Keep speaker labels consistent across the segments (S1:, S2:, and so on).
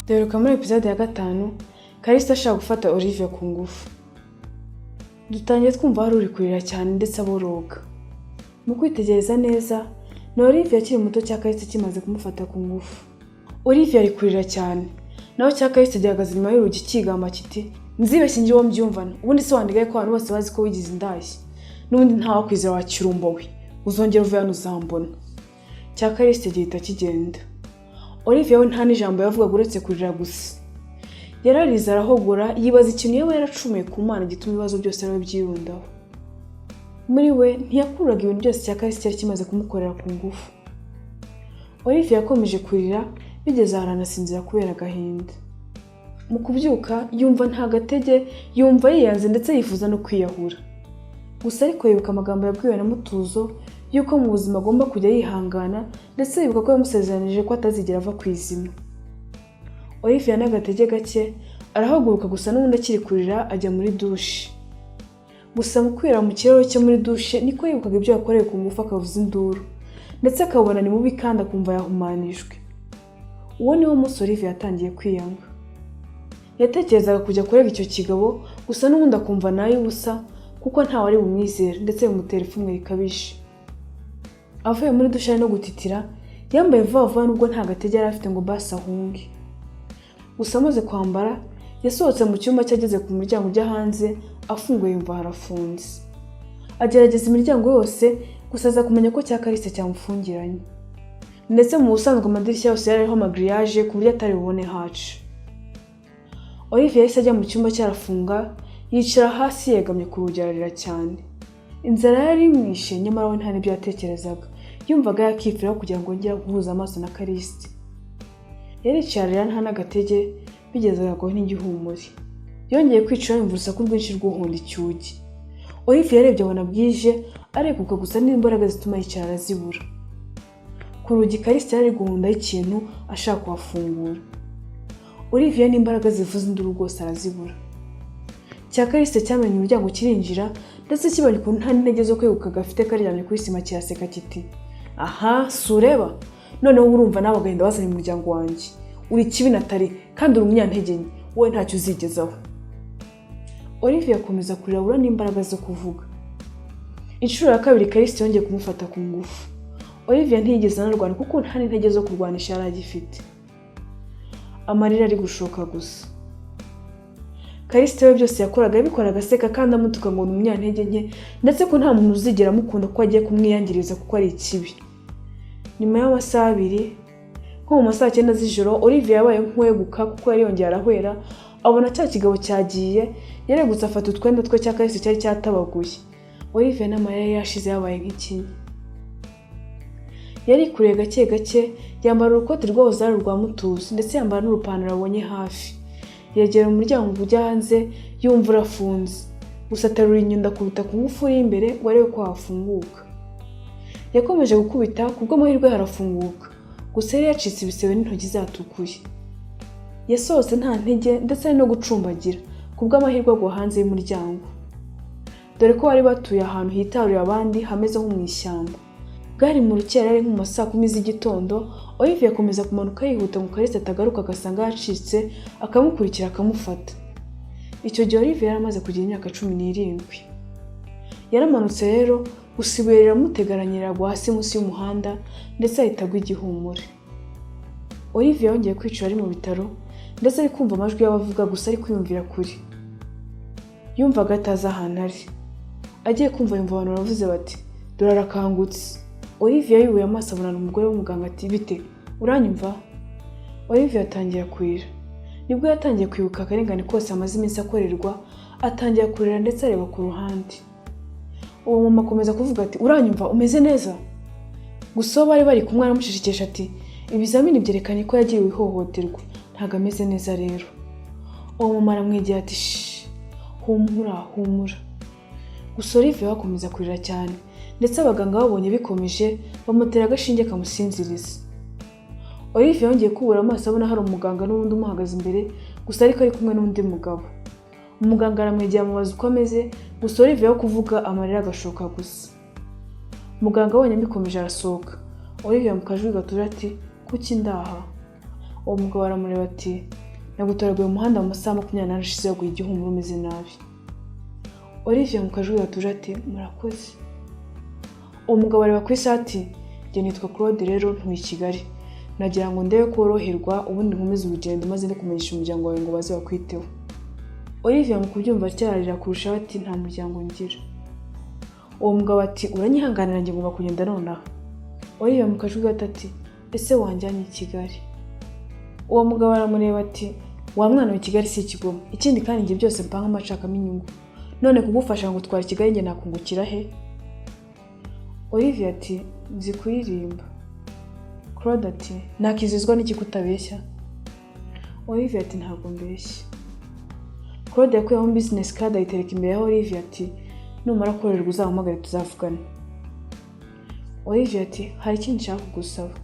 S1: Duheruka muri episode ya 5, Kalisa ashaka gufata Olivia ku ngufu. Dutangiye twumva hari uri kurira cyane ndetse aboroga. Mu kwitegereza neza, ni Olivia akiri muto cya Kalisa kimaze kumufata ku ngufu. Olivia ari kurira cyane, naho cya Kalisa gihagaze inyuma y'urugi kigamba kiti: "Nzibeshye njye uwo mbyumvana, ubundi se wandigaye ko abantu bose bazi ko wigize indaya? N'ubundi ntawakwizera wa kirumbo we, uzongera uve hano uzambona." Cya Kalisa gihita kigenda. Olivia we nta n'ijambo yavugaga uretse kurira gusa. Yararize arahogora, yibaza ikintu yaba yaracumuye ku Mana gituma ibibazo byose ari we byirundaho. Muri we ntiyakuraga ibintu byose cya Kalisa cyari kimaze kumukorera ku ngufu. Olivia yakomeje kurira bigeze aho aranasinzira kubera agahinda. Mu kubyuka yumva nta gatege, yumva yiyanze ndetse yifuza no kwiyahura. Gusa ariko yibuka amagambo yabwiwe na Mutuzo y'uko mu buzima agomba kujya yihangana, ndetse yibuka ko yamusezeranije ko atazigera ava ku izima. Olivia n'agatege gake arahaguruka, gusa n'ubundi akiri kurira ajya muri dushe. Gusa mu kwira mu kirahure cyo muri dushe niko yibukaga ibyo yakorewe ku ngufu, akavuza induru ndetse akabona ni mubi kandi akumva yahumanijwe. Uwo niwo munsi Olivia yatangiye kwiyanga. Yatekerezaga kujya kurega icyo kigabo, gusa n'ubundi akumva nayo ubusa kuko ntawe ari bumwizere, ndetse bimutera ipfunwe rikabije. Avuye muri dushe ari no gutitira, yambaye vuba vuba nubwo nta gatege yari afite ngo basi ahunge. Gusa amaze kwambara yasohotse mu cyumba cye, ageze ku muryango ujya hanze afunguye yumva harafunze. Agerageza imiryango yose, gusa aza kumenya ko cya Kalisa cyamufungiranye. Ndetse mu busanzwe amadirishya yose yari ariho amagiriyaje ku buryo atari bubone haca. Olivia yahise ajya mu cyumba cye arafunga, yicara hasi yegamye ku rugi ararira cyane. Inzara yari imwishe, nyamara we nta n'ibyo yatekerezaga. Yumvaga yakipfiraho kugira ngo yongere guhuza amaso na Kalisa. Yaricaye ararira nta n'agatege, bigeze agwa n'igihumure. Yongeye kwicara yumva urusaku rwinshi rw'uhonda icyugi. Olivia yarebye abona bwije, areguka, gusa n'imbaraga zituma yicara arazibura. Ku rugi Kalisa yari ari guhundaho ikintu ashaka kuhafungura. Olivia n'imbaraga zivuza induru rwose arazibura. Cya Kalisa cyamenye umuryango kirinjira, ndetse kibonye ukuntu nta n'intege zo kweguka gafite karyamye kuri sima kiraseka kiti: "Aha si ureba noneho, urumva nawe agahinda wazanye umuryango wanjye? Uri kibi Natali, kandi uri umunyantege nke, wowe ntacyo uzigezaho." Olivia akomeza kurira abura n'imbaraga zo kuvuga. Inshuro ya kabiri Kalisa yongeye kumufata ku ngufu. Olivia ntiyigeze anarwana kuko nta n'intege zo kurwanisha yari agifite. Amarira ari gushoka gusa. Kalisa we byose yakoraga yabikoraga aseka kandi amutuka ngo ni umunyantege nke, ndetse ko nta muntu uzigera amukunda kuko agiye kumwiyangiriza kuko ari ikibi. Nyuma y'amasaha 2, nko mu ma saa 9 z'ijoro, Olivia yabaye nk'uweguka kuko yari yongeye arahwera, abona cya kigabo cyagiye. Yaregutse afata utwenda twe cya Kalisa cyari cyatabaguye. Olivia n'amarira yari yashize yabaye nk'ikinya. Yarikureye gake gake, yambara urukoti rwahoze ari urwa Mutuzo, ndetse yambara n'urupantaro abonye hafi. Yegera umuryango ujya hanze yumva urafunze, gusa aterura inyundo akubita ku ngufuri y'imbere ngo arebe ko hafunguka. Yakomeje gukubita, ku bw'amahirwe harafunguka, gusa yari yacitse ibisebe n'intoki zatukuye. Yasohotse nta ntege ndetse ari no gucumbagira, ku bw'amahirwe agwa hanze y'umuryango, dore ko bari batuye ahantu hitaruye abandi hameze nko mu ishyamba. Bwari mu rukerera, ari nko mu ma saa 10 z'igitondo. Olivia akomeza kumanuka yihuta ngo Kalisa atagaruka agasanga yacitse, akamukurikira akamufata. Icyo gihe Olivia yari amaze kugira imyaka 17. Yaramanutse rero, gusa ibuye riramutegaranyira agwa hasi munsi y'umuhanda, ndetse ahita agwa igihumure. Olivia yongeye kwicara ari mu bitaro, ndetse ari kumva amajwi y'abavuga, gusa ari kwiyumvira kure. Yumvaga atazi ahantu ari. Agiye kumva yumva abantu baravuze bati: "Dore arakangutse." Olivia yubuye amaso abonana umugore w'umuganga, ati: "Bite, uranyumva?" Olivia atangira kurira. Nibwo yatangiye kwibuka akarengane kose amaze iminsi akorerwa, atangira kurira ndetse areba ku ruhande. Uwo mama akomeza kuvuga ati: "Uranyumva? Umeze neza?" Gusa uwo bari bari kumwe aramucecekesha ati: "Ibizamini byerekanye ko yagiriwe ihohoterwa, ntabwo ameze neza." Rero uwo mama aramwegera ati: "Shh, humura, humura." Gusa Olivia akomeza kurira cyane, ndetse abaganga babonye bikomeje bamutera agashinge kamusinziriza. Olivia yongeye kubura amaso abona hari umuganga n'undi umuhagaze imbere, gusa ariko ari kumwe n'undi mugabo. Umuganga aramwegera amubaza uko ameze, gusa Olivia aho kuvuga amarira agashoka gusa. Muganga abonye bikomeje arasohoka. Olivia mu kajwi gatuje ati: "Kuki ndaha?" Uwo mugabo aramureba ati: "Nagutoraguye mu muhanda mu masaha 24 ashize, yaguye igihumuro, umeze nabi." Olivia mu kajwi gatuje ati: "Murakoze." Uwo mugabo areba ku isaha ati: "Njye nitwa Claude rero, ntuye i Kigali. Nagira ngo ndebe ko woroherwa, ubundi nkomeze urugendo, maze ndi kumenyesha umuryango wawe ngo baze bakwiteho." Olivia mu kubyumva atyararira kurushaho ati: "Nta muryango ngira." Uwo mugabo ati: "Uranyihanganira, njye ngomba kugenda nonaha." Olivia mu kajwi gato ati: "Ese wanjyanye i Kigali?" Uwo mugabo aramureba ati: "Wa mwana wa, Kigali si ikigoma. Ikindi kandi njye byose mpanga amacakamo inyungu. None kugufasha ngo utware Kigali, njye nakungukira he?" Olivia ati: "Nzi kuririmba." Claude ati: "Nakizizwa n'iki kutabeshya?" Olivia ati: "Ntabwo mbeshya." Claude yakuyemo business card ayitereka imbere ya Olivia ati: "Numara koroherwa uzampamagare tuzavugana." Olivia ati: "Hari ikindi nshaka kugusaba."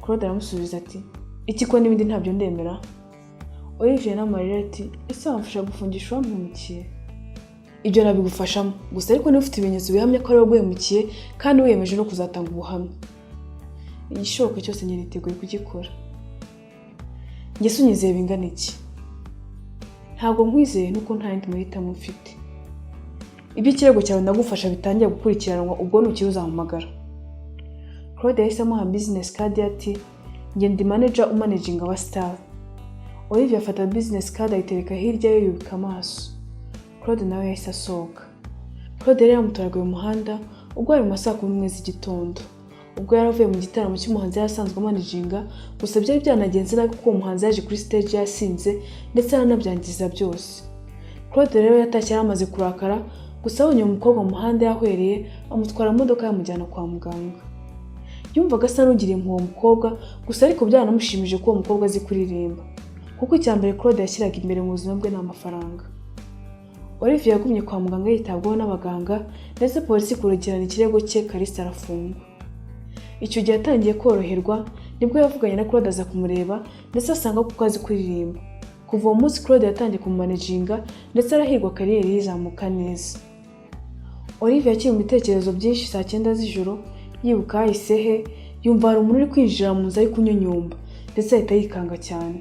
S1: Claude aramusubiza ati: "Iki ko n'ibindi ntabyo ndemera?" Olivia n'amarira ati: "Ese wamfasha gufungisha uwampemukiye?" "Ibyo nabigufashamo gusa, ariko niba ufite ibimenyetso bihamya ko ari wowe waguhemukiye kandi wiyemeje no kuzatanga ubuhamya." "Igishoboka cyose njye niteguye kugikora." "Njye se unyizeye bingana iki?" "Ntabwo nkwizeye, nuko nta yandi mahitamo mfite. Ibyo ikirego cyawe ndagufasha bitangiye gukurikiranwa, ubwo nukiri uzampamagara." Claude yahise amuha business card ye ati: "Njye ndi manager umanaginga aba star." Olivia afata business card ayitereka hirya ye, yubika amaso. Claude nawe yahise asohoka. Claude yari yamutoraguye mu muhanda ubwo yari mu ma 11:00 z'igitondo, ubwo yari avuye mu gitaramo cy'umuhanzi yari asanzwe amanaginga. Gusa byari byanagenze nabi, kuko uwo muhanzi yaje kuri stage yasinze ndetse aranabyangiza byose. Claude rero yatashye yari amaze kurakara, gusa abonye uwo mukobwa mu muhanda yahwereye, amutwara mu modoka yamujyana kwa muganga. Yumvaga asa n'ugiriye impuhwe uwo mukobwa gusa, ariko byaranamushimije ko uwo mukobwa azi kuririmba, kuko icya mbere Claude yashyiraga imbere mu buzima bwe ni amafaranga. Olivia yagumye kwa muganga yitabwaho n'abaganga, ndetse polisi ikurikirana ikirego cye, Kalisa arafungwa. Icyo gihe atangiye koroherwa nibwo yavuganye na Claude, aza kumureba ndetse asanga kuko azi kuririmba. Kuva uwo munsi Claude yatangiye kumumanaginga, ndetse arahirwa, career ye izamuka neza. Olivia akiri mu bitekerezo byinshi saa 9 z'ijoro, yibuka hahise he, yumva hari umuntu uri kwinjira mu nzu ari kunyunyumba, ndetse ahita yikanga cyane.